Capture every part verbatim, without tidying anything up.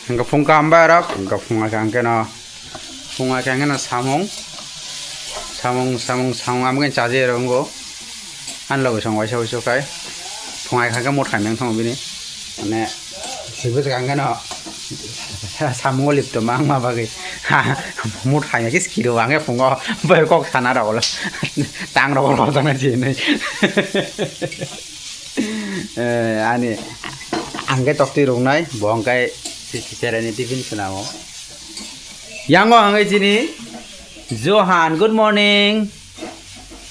Hingke phung kaham bai rok, hingke phung hai khe hingke no, phung hai khe hingke no samung, samung, samung, samung, amo khe chaji rok wngo. Ani loge song waisa waisa khai, phung hai khe hingke mut hai meng thang bini, mane, sibuk hingke no, samung o lipto ma wngma bagwi, mut hai khe skiro hingke phungo bai kok sana rok ulo, tang rok ulo jana jinwi. Eh, ani ang khe toktwi rwnai, bo hwnkhe si-, si-, chereni tiffin swnamo. Yango hwnkhe chini Johan, good morning.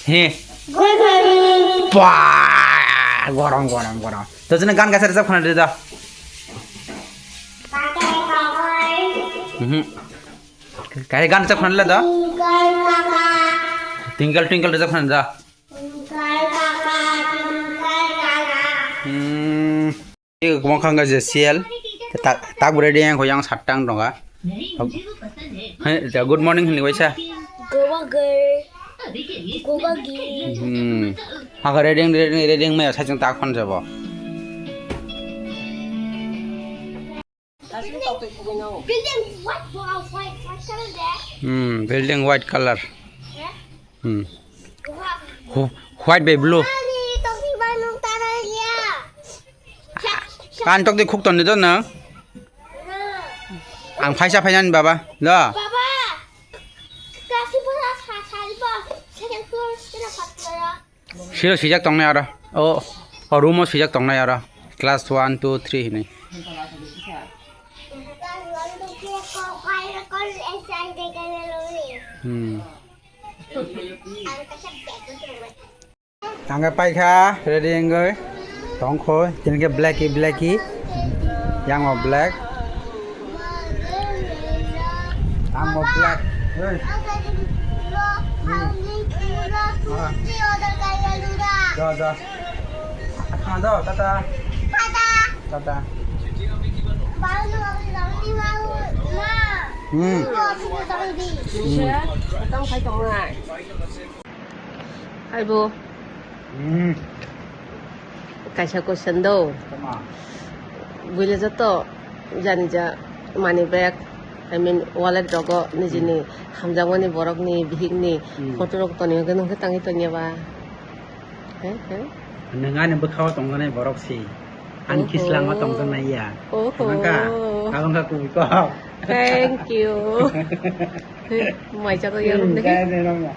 He. Good morning. Baa, gorom, gorom, gorom. To chini gan kaisa rwchap khna de da. Mhm. Kai gan rwchap khna le da. Twinkle, twinkle rwchap khna da. Hmm. Kwbang kha wngkha je siyal. Tak, tak bo ready wngkha yang sattang tongo. Hai, ja, good morning hinwi waisa. Gobagwi. Gobagwi. Hmm. Hakha ready, ready, ready maya saichung tak phone jabo. Building white, white, white color de. Hmm, building white color. Ya? Hmm. Wah. Wh-, white bai blue. Ani tokni bai nung tara ya. Kan tokni khuk tonni do nang? Ang phaisa phainani baba. Do. Baba. Kasi pura sa sa ibo. Second floor sila patara. Siro sijak tongnai aro. O, o room o sijak tongnai aro. Class one, two, three hinwi. Hmm. Ang khe paikha, ready wngwi tongkho. Tini khe blacky, blacky. Yang o black. Ang o black. Hey. Hmm. Ah. Jo, jo. Thang jo, tata. Tata. Tata. Hmm. Hmm. Aibo. Hmm. Kaisa question do. Tama. Buile joto jani ja money bag, I mean wallet rogo nijini Hmm. hamjakmani borokni bihikni Hmm. photo rok tonwi hwnkhe nungkhe tangwi tongya ba? He, he? Nwng ani bwkhao tongjaknai borok si. Ani Oho. Kislango tongjaknai ya. Oho. Nangkha, abangkha kubui kok. Thank you. He, mai chakra Hmm, yarwk de. Jai jai rok ya.